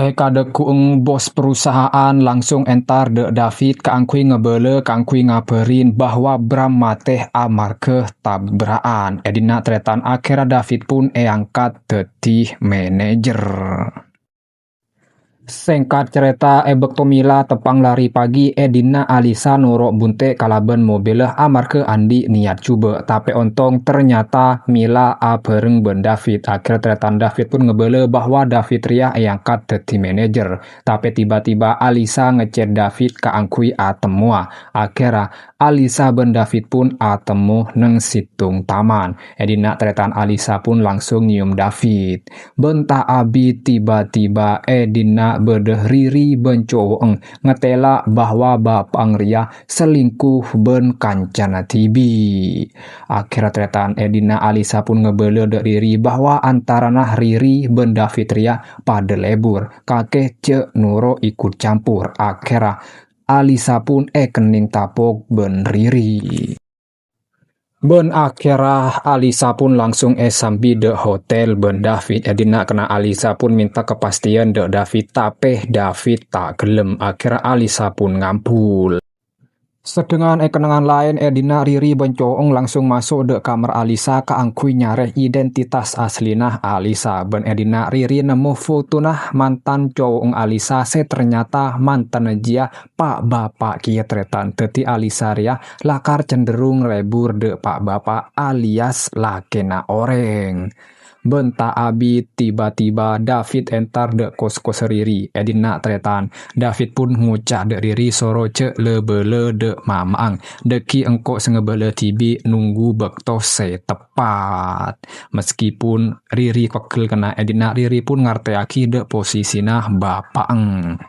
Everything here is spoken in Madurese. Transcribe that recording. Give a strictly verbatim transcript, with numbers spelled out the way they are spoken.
Èkadhâggu'eng bos perusahaan langsung entar dâ' David kaangghuy ngabâlâ, kaangghuy ngabârin bahwa Bram matè amarghâ tabra'an. È dinna' tarètan akhèrra David pun èangkat dhâddhi manajer. Sèngkat carèta, è bâkto Mila teppa'na larè pagi, è dinna' Alisa noro' bunte' kalabân mobilla amarghâ andi' niyat jhubâ'. Tapè ontong, ternyata Mila abhâreng bân David. Akhèrra tarètan David pun ngabâlâ bahwa David rèya èangkat dhâddhi manajer. Tapè tiba-tiba Alisa ngechat David kaangghuy atemmowa. Akhèrra Alisa bân David pun atemmo neng sèttong taman. È dinna' tarètan Alisa pun langsung nyèyom David. Bân ta' abit tiba-tiba è dinna' bâdâ Riri bân cowo'na ngatèla' bahwa bapa'na rèya selingkuh bân kancana dhibi'. Akhèrra tarètan è dinna' Alisa pun ngabâlâ dâ' Riri bahwa antarana Riri bân David rèya padâ lebur, kakè jhâ' noro' ikut campur. Akhèrra Alisa pun èkennèng tapok bân Riri. Bân akhèrra Alisa pun langsung èsambi dâ' hotel bân David. È dinna' kèna Alisa pun mènta kapastèyan dâ' David, tapè David ta' ghellem. Akhèrra Alisa pun ngambul. Sedangkan è kennengngan laèn, è dinna' Riri bân cowo'na langsung maso' dâ' kamar Alisa kaangghuy nyarè identitas aslina Alisa. Bân è dinna' Riri nemmo fotona mantan cowo'na Alisa sè ternyata mantanna jiyâ pa'-bapa' kèya tarètan. Dhâddhi Alisa rèya lakar cenderung lebur dâ' pa'-bapa' alias lakèna orèng. Bân ta' abit tiba-tiba David entar dâ' kos-kossa Riri. È dinna' tarètan, David pun ngoca' dâ' Riri soro jhâ' la-bâlâ dâ' mama'na. Dhâggi' engko' sè ngabâlâ dhibi' nonggu bâkto sè teppat. Meskipun Riri pegghel kèna, è dinna' Riri pun ngartèyaghi dâ' posisina bapa'na.